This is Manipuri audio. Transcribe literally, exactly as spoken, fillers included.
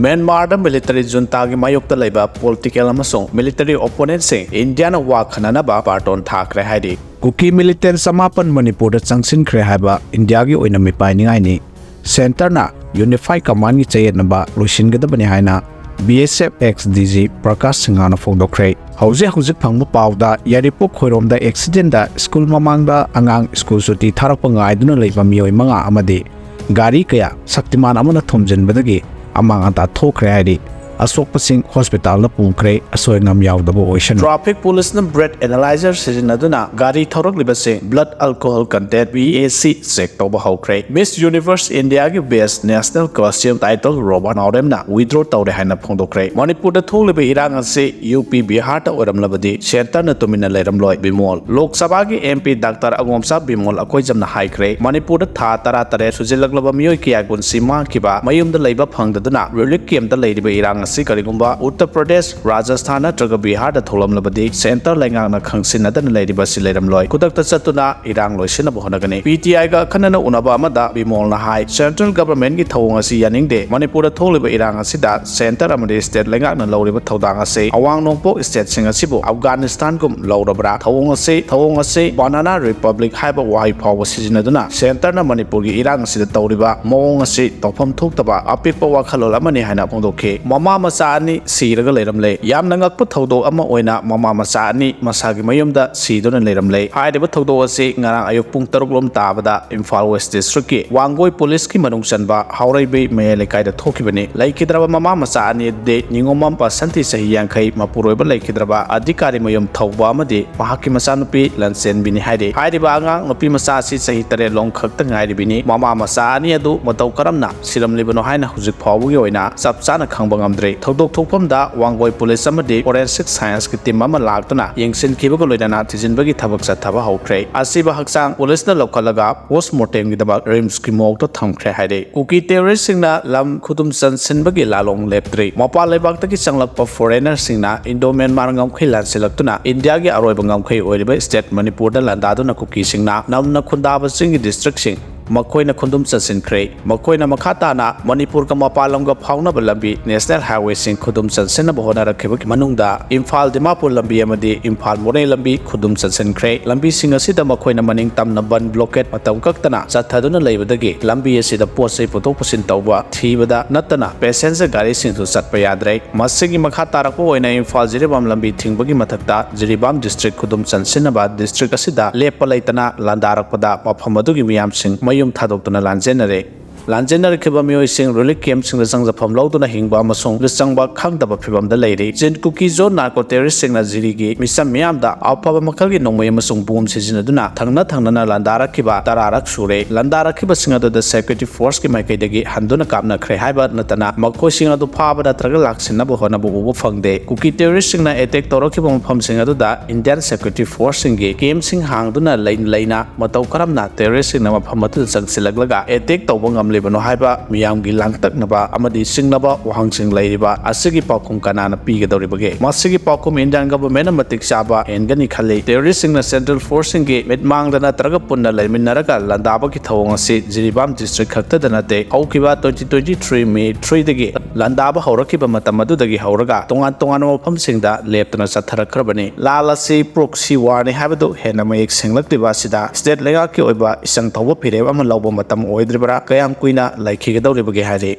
ꯃ꯭ꯌꯥꯟꯃꯥꯔꯗ ꯃꯤꯂꯤꯇꯔꯤ ꯖꯨꯟꯇꯥꯒꯤ ꯃꯥꯌꯣꯛꯇ ꯂꯩꯕ ꯄꯣꯂꯤꯇꯤꯀꯦꯜ ꯑꯃꯁꯨꯡ ꯃꯤꯂꯤꯇꯔꯤ ꯑꯣꯄꯣꯅꯦꯟꯠꯁꯤꯡ ꯏꯟꯗꯤꯌꯥꯅ ꯋꯥ ꯈꯟꯅꯅꯕ ꯕꯥꯔꯇꯣꯟ ꯊꯥꯈ꯭ꯔꯦ ꯍꯥꯏꯔꯤ꯫ ꯀꯨꯀꯤ ꯃꯤꯂꯤꯇꯦꯟ ꯆꯃꯥꯄꯟ ꯃꯅꯤꯄꯨꯔꯗ ꯆꯪꯁꯤꯟꯈ꯭ꯔꯦ ꯍꯥꯏꯕ ꯏꯟꯗꯤꯌꯥꯒꯤ ꯑꯣꯏꯅ ꯃꯤꯄꯥꯏꯅꯤꯡꯉꯥꯏꯅꯤ꯫ ꯁꯦꯟꯇꯔꯅ ꯌꯨꯅꯤꯐꯥꯏ ꯀꯃꯥꯟꯒꯤ ꯆꯌꯦꯠꯅꯕ ꯂꯣꯏꯁꯤꯟꯒꯗꯕꯅꯤ ꯍꯥꯏꯅ ꯕꯤ ꯑꯦꯁ F X D G Prakash ꯁꯤꯡꯍꯅ ꯐꯣꯡꯗꯣꯛꯈ꯭ꯔꯦ꯫ ꯍꯧꯖꯤꯛ ꯍꯧꯖꯤꯛ ꯐꯪꯕ ꯄꯥꯎꯗ ꯌꯥꯏꯔꯤꯄꯣꯛ ꯈꯣꯏꯔꯣꯝꯗ ꯑꯦꯛꯁꯤꯗꯦꯟꯗ ꯁ꯭ꯀꯨꯜ ꯃꯃꯥꯡꯗ ꯑꯉꯥꯡ ꯁ꯭ꯀꯨꯜ ꯁꯨꯇꯤ ꯊꯥꯔꯛꯄ ꯉꯥꯏꯗꯨꯅ ꯂꯩꯕ ꯃꯤꯑꯣꯏ ꯃꯉꯥ ꯑꯃꯗꯤ ꯒꯥꯔꯤ ꯀꯌꯥ ꯁꯛꯇꯤꯃꯥꯟ ꯑꯃꯅ ꯊꯣꯝꯖꯤꯟꯕꯗꯒꯤ ꯑꯃꯥꯡ ꯑꯇꯥ ꯊꯣꯛꯈ꯭ꯔꯦ ꯍꯥꯏꯔꯤ꯫ ꯑꯁꯣꯛꯄꯁꯤꯡ ꯍꯣꯁꯄꯤꯇꯥꯜꯗ ꯄꯨꯈ꯭ꯔꯦ, ꯑꯁꯣꯏ ꯑꯉꯥꯝ ꯌꯥꯎꯗꯕ ꯑꯣꯏꯁꯅꯨ꯫ ꯇ꯭ꯔꯥꯐꯤꯛ ꯄꯨꯂꯤꯁꯅ ꯕ꯭ꯔꯦꯠ ꯑꯦꯅꯥꯂꯥꯏꯖꯔ ꯁꯤꯖꯤꯟꯅꯗꯨꯅ ꯒꯥꯔꯤ ꯊꯧꯔꯛꯂꯤꯕꯁꯤꯡ blood alcohol content, B A C, check ꯇꯧꯕ ꯍꯧꯈ꯭ꯔꯦ꯫ ꯃꯤꯁ ꯌꯨꯅꯤꯚꯔꯁ ꯏꯟꯗꯤꯌꯥꯒꯤ ꯕꯦꯁ ꯅꯦꯁꯅꯦꯜ ꯀꯣꯁꯇ꯭ꯌꯨꯝ ꯇꯥꯏꯇꯜ ꯔꯣꯕꯥ ꯅꯥꯎꯔꯦꯝꯅ ꯋꯤꯗ꯭ꯔꯣ ꯇꯧꯔꯦ ꯍꯥꯏꯅ ꯐꯣꯡꯗꯣꯛꯈ꯭ꯔꯦ꯫ ꯃꯅꯤꯄꯨꯔꯗ ꯊꯣꯛꯂꯤꯕ ꯏꯔꯥꯡ ꯑꯁꯤ ꯌꯨ ꯄꯤ ꯕꯤꯍꯥꯔꯗ ꯑꯣꯏꯔꯝꯂꯕꯗꯤ ꯁꯦꯟꯇꯔꯅ ꯇꯨꯃꯤꯟꯅ ꯂꯩꯔꯝꯂꯣꯏ, ꯕꯤꯃꯣꯜ꯫ ꯂꯣꯛ ꯁꯚꯥꯒꯤ ꯑꯦꯝ ꯄꯤ ꯗꯥꯛꯇꯔ ꯑꯉꯣꯝꯆꯥ ꯕꯤꯃꯣꯜ ꯑꯀꯣꯏꯖꯝꯅ ꯍꯥꯏꯈ꯭ꯔꯦ, ꯃꯅꯤꯄꯨꯔꯗ ꯊꯥ ꯇꯔꯥꯇꯔꯦꯠ ꯁꯨꯖꯤꯜꯂꯛꯂꯕ ꯃꯤꯑꯣꯏ ꯀꯌꯥ ꯄꯨꯟꯁꯤ ꯃꯥꯡꯈꯤꯕ, ꯃꯌꯨꯝꯗ ꯂꯩꯕ ꯐꯪꯗꯗꯨꯅ ꯔꯤꯂꯤꯐ ꯀꯦꯝꯞꯇ ꯂꯩꯔꯤꯕ ꯏꯔꯥꯡ ꯑꯁꯤ ꯀꯔꯤꯒꯨꯝꯕ ꯎꯠꯇꯔ ꯄ꯭ꯔꯗꯦꯁ, ꯔꯥꯖꯁꯊꯥꯟ ꯅꯠꯇ꯭ꯔꯒ ꯕꯤꯍꯥꯔꯗ ꯊꯣꯛꯂꯝꯂꯕꯗꯤ ꯁꯦꯟꯇꯔ ꯂꯩꯉꯥꯛꯅ ꯈꯪꯁꯤꯟꯅꯗꯅ ꯂꯩꯔꯤꯕ ꯑꯁꯤ ꯂꯩꯔꯝꯂꯣꯏ꯫ ꯈꯨꯗꯛꯇ ꯆꯠꯇꯨꯅ ꯏꯔꯥꯡ ꯂꯣꯏꯁꯤꯟꯅꯕ ꯍꯣꯠꯅꯒꯅꯤ꯫ ꯄꯤ ꯇꯤ ꯑꯥꯏꯒ ꯑꯈꯟꯅꯅ ꯎꯅꯕ ꯑꯃꯗ ꯕꯤꯃꯣꯜꯅ ꯍꯥꯏ, ꯁꯦꯟꯇ꯭ꯔꯦꯜ ꯒꯚꯔꯟꯃꯦꯟꯠꯀꯤ ꯊꯧꯑꯣꯡ ꯑꯁꯤ ꯌꯥꯅꯤꯡꯗꯦ꯫ ꯃꯅꯤꯄꯨꯔꯗ ꯊꯣꯛꯂꯤꯕ ꯏꯔꯥꯡ ꯑꯁꯤꯗ ꯁꯦꯟꯇꯔ ꯑꯃꯗꯤ ꯁ꯭ꯇꯦꯠ ꯂꯩꯉꯥꯛꯅ ꯂꯧꯔꯤꯕ ꯊꯧꯗꯥꯡ ꯑꯁꯤ ꯑꯋꯥꯡ ꯅꯣꯡꯄꯣꯛ ꯁ꯭ꯇꯦꯠꯁꯤꯡ ꯑꯁꯤꯕꯨ ꯑꯐꯒꯥꯅꯤꯁꯇꯥꯟꯒꯨꯝ ꯂꯧꯔꯕ꯭ꯔꯥ? ꯊꯧꯑꯣꯡ ꯑꯁꯤ, ꯊꯧꯑꯣꯡ ꯑꯁꯤ ꯕꯅꯥꯅꯥ ꯔꯤꯄꯕ꯭ꯂꯤꯛ ꯍꯥꯏꯕ ꯋꯥꯍꯩ ꯐꯥꯎꯕ ꯁꯤꯖꯤꯟꯅꯗꯨꯅ ꯁꯦꯟꯇꯔꯅ ꯃꯅꯤꯄꯨꯔꯒꯤ ꯏꯔꯥꯡ ꯑꯁꯤꯗ ꯇꯧꯔꯤꯕ ꯃꯑꯣꯡ ꯑꯁꯤ ꯇꯧꯐꯝ ꯊꯣꯛꯇꯕ ꯑꯄꯤꯛꯄ ꯋꯥꯈꯜꯂꯣꯟ ꯑꯃꯅꯤ ꯍꯥꯏꯅ ꯐꯣꯡꯗꯣꯛꯈꯤ꯫ ꯃꯃꯥ ꯃꯆꯥ ꯑꯅꯤ ꯁꯤꯔꯒ ꯂꯩꯔꯝꯂꯦ꯫ ꯌꯥꯝꯅ ꯉꯛꯄ ꯊꯧꯗꯣꯛ ꯑꯃ ꯑꯣꯏꯅ ꯃꯃꯥ ꯃꯆꯥ ꯑꯅꯤ ꯃꯁꯥꯒꯤ ꯃꯌꯨꯝꯗ ꯁꯤꯗꯨꯅ ꯂꯩꯔꯝꯂꯦ꯫ ꯍꯥꯏꯔꯤꯕ ꯊꯧꯗꯣꯛ ꯑꯁꯤ ꯉꯔꯥꯡ ꯑꯌꯨꯛ ꯄꯨꯡ ꯇꯔꯨꯛ ꯂꯣꯝ ꯇꯥꯕꯗ ꯏꯝꯐꯥꯜ ꯋꯦꯁ ꯗꯤꯁꯇ꯭ꯔꯤꯛꯀꯤ ꯋꯥꯡꯒꯣꯏ ꯄꯨꯂꯤꯁꯀꯤ ꯃꯅꯨꯡ ꯆꯟꯕ ꯍꯥꯎꯔꯩꯕꯤ ꯃꯌꯥꯏ ꯂꯩꯀꯥꯏꯗ ꯊꯣꯛꯈꯤꯕꯅꯤ꯫ ꯂꯩꯈꯤꯗ꯭ꯔꯕ ꯃꯃꯥ ꯃꯆꯥ ꯑꯅꯤ ꯑꯗꯨꯗꯤ ꯅꯤꯉꯣꯝꯕꯝ ꯕꯁꯟꯇꯤ, ꯆꯍꯤ ꯌꯥꯡꯈꯩ, ꯃꯄꯨꯔꯣꯏꯕ ꯂꯩꯈꯤꯗ꯭ꯔꯕ ꯑꯙꯤꯀꯥꯔꯤ ꯃꯌꯨꯝ ꯊꯧꯕ ꯑꯃꯗꯤ ꯃꯍꯥꯛꯀꯤ ꯃꯆꯥꯅꯨꯄꯤ ꯂꯟꯆꯦꯟꯕꯤꯅꯤ ꯍꯥꯏꯔꯤ꯫ ꯍꯥꯏꯔꯤꯕ ꯑꯉꯥꯡ ꯅꯨꯄꯤ ꯃꯆꯥ ꯑꯁꯤ ꯆꯍꯤ ꯇꯔꯦꯠ ꯂꯣꯝ ꯈꯛꯇ ꯉꯥꯏꯔꯤꯕꯅꯤ꯫ ꯃꯃꯥ ꯃꯆꯥ ꯑꯅꯤ ꯑꯗꯨ ꯃꯇꯧ ꯀꯔꯝꯅ ꯁꯤꯔꯝꯂꯤꯕꯅꯣ ꯍꯥꯏꯅ ꯍꯧꯖꯤꯛ ꯐꯥꯎꯕꯒꯤ ꯑꯣꯏꯅ ꯆꯞ ꯆꯥꯅ ꯈꯪꯕ ꯉꯝꯗ꯭ꯔꯤ꯫ ꯊꯧꯗꯣꯛ ꯊꯣꯛꯐꯝꯗ ꯋꯥꯡꯒꯣꯏ ꯄꯨꯂꯤꯁ ꯑꯃꯗꯤ ꯐꯣꯔꯦꯟꯁꯤꯛ ꯁꯥꯏꯟꯁꯀꯤ ꯇꯤꯝ ꯑꯃ ꯂꯥꯛꯇꯨꯅ ꯌꯦꯡꯁꯤꯟꯈꯤꯕꯒ ꯂꯣꯏꯅꯅ ꯊꯤꯖꯤꯟꯕꯒꯤ ꯊꯕꯛ ꯆꯠꯊꯕ ꯍꯧꯈ꯭ꯔꯦ꯫ ꯑꯁꯤꯕ ꯍꯛꯆꯥꯡ ꯄꯨꯂꯤꯁꯅ ꯂꯧꯈꯠꯂꯒ ꯄꯣꯁꯃꯣꯔꯇꯦꯝꯒꯤꯗꯃꯛ ꯔꯤꯝꯁꯀꯤ ꯃꯣꯔꯒꯇ ꯊꯝꯈ꯭ꯔꯦ ꯍꯥꯏꯔꯤ꯫ ꯀꯨꯀꯤ ꯇꯦꯔꯣꯔꯤꯁꯁꯤꯡꯅ ꯂꯝ ꯈꯨꯗꯨꯝ ꯆꯟꯁꯤꯟꯕꯒꯤ ꯂꯥꯂꯣꯡ ꯂꯦꯞꯇ꯭ꯔꯤ꯫ ꯃꯄꯥꯟ ꯂꯩꯕꯥꯛꯇꯒꯤ ꯆꯪꯂꯛꯄ ꯐꯣꯔꯦꯅꯔꯁꯤꯡꯅ ꯏꯟꯗꯣ ꯃ꯭ꯌꯥꯟꯃꯥꯔ ꯉꯝꯈꯩ ꯂꯥꯟꯁꯤꯜꯂꯛꯇꯨꯅ ꯏꯟꯗꯤꯌꯥꯒꯤ ꯑꯔꯣꯏꯕ ꯉꯝꯈꯩ ꯑꯣꯏꯔꯤꯕ ꯁ꯭ꯇꯦꯠ ꯃꯅꯤꯄꯨꯔꯗ ꯂꯥꯟꯗꯥꯗꯨꯅ ꯀꯨꯀꯤꯁꯤꯡꯅ ꯅꯝꯅ ꯈꯨꯟꯗꯥꯕꯁꯤꯡꯒꯤ ꯗꯤꯁꯇ꯭ꯔꯤꯛꯁꯤꯡ ꯃꯈꯣꯏꯅ ꯈꯨꯟꯗꯨꯝ ꯆꯟꯁꯤꯟꯈ꯭ꯔꯦ꯫ ꯃꯈꯣꯏꯅ ꯃꯈꯥ ꯇꯥꯅ ꯃꯅꯤꯄꯨꯔꯒ ꯃꯄꯥꯟ ꯂꯝꯒ ꯐꯥꯎꯅꯕ ꯂꯝꯕꯤ, ꯅꯦꯁꯅꯦꯜ ꯍꯥꯏꯋꯦꯁꯤꯡ ꯈꯨꯟꯗꯨꯝ ꯆꯟꯁꯤꯟꯅꯕ ꯍꯣꯠꯅꯔꯛꯈꯤꯕꯒꯤ ꯃꯅꯨꯡꯗ ꯏꯝꯐꯥꯜ ꯗꯤꯃꯥꯄꯨꯔ ꯂꯝꯕꯤ ꯑꯃꯗꯤ ꯏꯝꯐꯥꯜ ꯃꯣꯔꯦ ꯂꯝꯕꯤ ꯈꯨꯟꯗꯨꯝ ꯆꯟꯁꯤꯟꯈ꯭ꯔꯦ꯫ ꯂꯝꯕꯤꯁꯤꯡ ꯑꯁꯤꯗ ꯃꯈꯣꯏꯅ ꯃꯅꯤꯡ ꯇꯝꯅ ꯕꯟ ꯕ꯭ꯂꯣꯀꯦꯠ ꯃꯇꯝ ꯀꯛꯇꯅ ꯆꯠꯊꯗꯨꯅ ꯂꯩꯕꯗꯒꯤ ꯂꯝꯕꯤ ꯑꯁꯤꯗ ꯄꯣꯠ ꯆꯩ ꯄꯨꯊꯣꯛ ꯄꯨꯁꯤꯟ ꯇꯧꯕ, ꯊꯤꯕꯗ ꯅꯠꯇꯅ ꯄꯦꯁꯦꯟꯖꯔ ꯒꯥꯔꯤꯁꯤꯡꯁꯨ ꯆꯠꯄ ꯌꯥꯗ꯭ꯔꯦ꯫ ꯃꯁꯤꯒꯤ ꯃꯈꯥ ꯇꯥꯔꯛꯄ ꯑꯣꯏꯅ ꯏꯝꯐꯥꯜ ꯖꯤꯔꯤꯕꯥꯝ ꯂꯝꯕꯤ ꯊꯤꯡꯕꯒꯤ ꯃꯊꯛꯇ ꯖꯤꯔꯤꯕꯥꯝ ꯗꯤꯁꯇ꯭ꯔꯤꯛ ꯈꯨꯗꯨꯝ ꯆꯟꯁꯤꯟꯅꯕ ꯗꯤꯁꯇ꯭ꯔꯤꯛ ꯑꯁꯤꯗ ꯂꯦꯞꯄ ꯂꯩꯇꯅ ꯂꯥꯟꯗꯥꯔꯛꯄꯗ ꯃꯐꯝ ꯑꯗꯨꯒꯤ ꯃꯤꯌꯥꯝꯁꯤꯡ ꯃꯌꯨꯝ ꯊꯥꯗꯣꯛꯇꯨꯅ ꯂꯥꯟꯖꯦꯟꯅꯔꯦ꯫ ꯂꯥꯟꯖꯦꯟꯅꯔꯛꯈꯤꯕ ꯃꯤꯑꯣꯏꯁꯤꯡ ꯔꯤꯂꯤꯐ ꯀꯦꯝꯞꯁꯤꯡꯗ ꯆꯪꯖꯐꯝ ꯂꯧꯗꯨꯅ ꯍꯤꯡꯕ ꯑꯃꯁꯨꯡ ꯂꯨꯆꯪꯕ ꯈꯪꯗꯕ ꯐꯤꯚꯝꯗ ꯂꯩꯔꯤ꯫ ꯆꯤꯟ ꯀꯨꯀꯤ ꯖꯣꯟ ꯅꯥꯔꯀꯣ ꯇꯦꯔꯣꯔꯤꯁꯁꯤꯡꯅ ꯖꯤꯔꯤꯒꯤ ꯃꯤꯆꯝ ꯃꯤꯌꯥꯝꯗ ꯑꯐꯕ ꯃꯈꯜꯒꯤ ꯅꯣꯡꯃꯩ ꯑꯃꯁꯨꯡ ꯕꯣꯝ ꯁꯤꯖꯤꯟꯅꯗꯨꯅ ꯊꯪꯅ ꯊꯪꯅꯅ ꯂꯥꯟꯗꯥꯔꯛꯈꯤꯕ ꯇꯔꯥꯔꯛ ꯁꯨꯔꯦ꯫ ꯂꯥꯟꯗꯥꯔꯛꯈꯤꯕꯁꯤꯡ ꯑꯗꯨꯗ ꯁꯦꯀ꯭ꯌꯨꯔꯤꯇꯤ ꯐꯣꯔꯁꯀꯤ ꯃꯥꯏꯀꯩꯗꯒꯤ ꯍꯟꯗꯨꯅ ꯀꯥꯞꯅꯈ꯭ꯔꯦ ꯍꯥꯏꯕ ꯅꯠꯇꯅ ꯃꯈꯣꯏꯁꯤꯡ ꯑꯗꯨ ꯐꯥꯕ ꯅꯠꯇ꯭ꯔꯒ ꯂꯥꯛꯁꯤꯟꯅꯕ ꯍꯣꯠꯅꯕ ꯎꯕ ꯐꯪꯗꯦ꯫ ꯀꯨꯀꯤ ꯇꯦꯔꯣꯔꯤꯁꯁꯤꯡꯅ ꯑꯦꯇꯦꯛ ꯇꯧꯔꯛꯈꯤꯕ ꯃꯐꯝꯁꯤꯡ ꯑꯗꯨꯗ ꯏꯟꯗꯤꯌꯥꯟ ꯁꯦꯀ꯭ꯌꯨꯔꯤꯇꯤ ꯐꯣꯔꯁꯁꯤꯡꯒꯤ ꯀꯦꯝꯞꯁꯤꯡ ꯍꯥꯡꯗꯨꯅ ꯂꯩꯅ ꯂꯩꯅ ꯃꯇꯧ ꯀꯔꯝꯅ ꯇꯦꯔꯣꯔꯤꯁꯁꯤꯡꯅ ꯃꯐꯝ ꯑꯗꯨꯗ ꯆꯪꯁꯤꯜꯂꯛꯂꯒ ꯑꯦꯇꯦꯛ ꯇꯧꯕ ꯉꯝꯂꯤꯕꯅꯣ ꯍꯥꯏꯕ ꯃꯤꯌꯥꯝꯒꯤ ꯂꯥꯡꯇꯛꯅꯕ ꯑꯃꯗꯤ ꯆꯤꯡꯅꯕ ꯋꯥꯍꯪꯁꯤꯡ ꯂꯩꯔꯤꯕ ꯑꯁꯤꯒꯤ ꯄꯥꯎꯈꯨꯝ ꯀꯅꯥꯅ ꯄꯤꯒꯗꯧꯔꯤꯕꯒꯦ? ꯃꯁꯤꯒꯤ ꯄꯥꯎꯈꯨꯝ ꯏꯟꯗꯤꯌꯥꯟ ꯒꯚꯔꯟꯃꯦꯟꯠꯅ ꯃꯇꯤꯛ ꯆꯥꯕ ꯍꯦꯟꯒꯅꯤ ꯈꯜꯂꯤ꯫ ꯇꯦꯔꯣꯔꯤꯁꯁꯤꯡꯅ ꯁꯦꯟꯇ꯭ꯔꯦꯜ ꯐꯣꯔꯁꯁꯤꯡꯒꯤ ꯃꯤꯠꯃꯥꯡꯗ ꯅꯠꯇ꯭ꯔꯒ ꯄꯨꯟꯅ ꯂꯩꯃꯤꯟꯅꯔꯒ ꯂꯥꯟꯗꯥꯕꯒꯤ ꯊꯧꯑꯣꯡ ꯑꯁꯤ ꯖꯤꯔꯤꯕꯥꯝ ꯗꯤꯁꯇ꯭ꯔꯤꯛ ꯈꯛꯇꯗ ꯅꯠꯇꯦ꯫ ꯍꯧꯈꯤꯕ twenty twenty three May three ꯗꯒꯤ ꯂꯥꯟꯗꯥꯕ ꯍꯧꯔꯛꯈꯤꯕ ꯃꯇꯝ ꯑꯗꯨꯗꯒꯤ ꯍꯧꯔꯒ ꯇꯣꯉꯥꯟ ꯇꯣꯉꯥꯟꯕ ꯃꯐꯝꯁꯤꯡꯗ ꯂꯦꯞꯇꯅ ꯆꯠꯊꯔꯛꯈ꯭ꯔꯕꯅꯤ꯫ ꯂꯥꯟ ꯑꯁꯤ ꯄ꯭ꯔꯣꯛꯁꯤ ꯋꯥꯔꯅꯤ ꯍꯥꯏꯕꯗꯨ ꯍꯦꯟꯅ ꯃꯌꯦꯛ ꯁꯦꯡꯂꯛꯂꯤꯕ ꯑꯁꯤꯗ ꯁ꯭ꯇꯦꯠ ꯂꯩꯉꯥꯛꯀꯤ ꯑꯣꯏꯕ ꯏꯆꯪ ꯊꯧꯕ ꯐꯤꯔꯦꯞ ꯑꯃ ꯂꯧꯕ ꯃꯇꯝ ꯑꯣꯏꯗ꯭ꯔꯤꯕ꯭ꯔꯥ? ꯀꯌꯥꯝ ꯀꯨꯏꯅ ꯂꯩꯈꯤꯒꯗꯧꯔꯤꯕꯒꯦ ꯍꯥꯏꯔꯤ꯫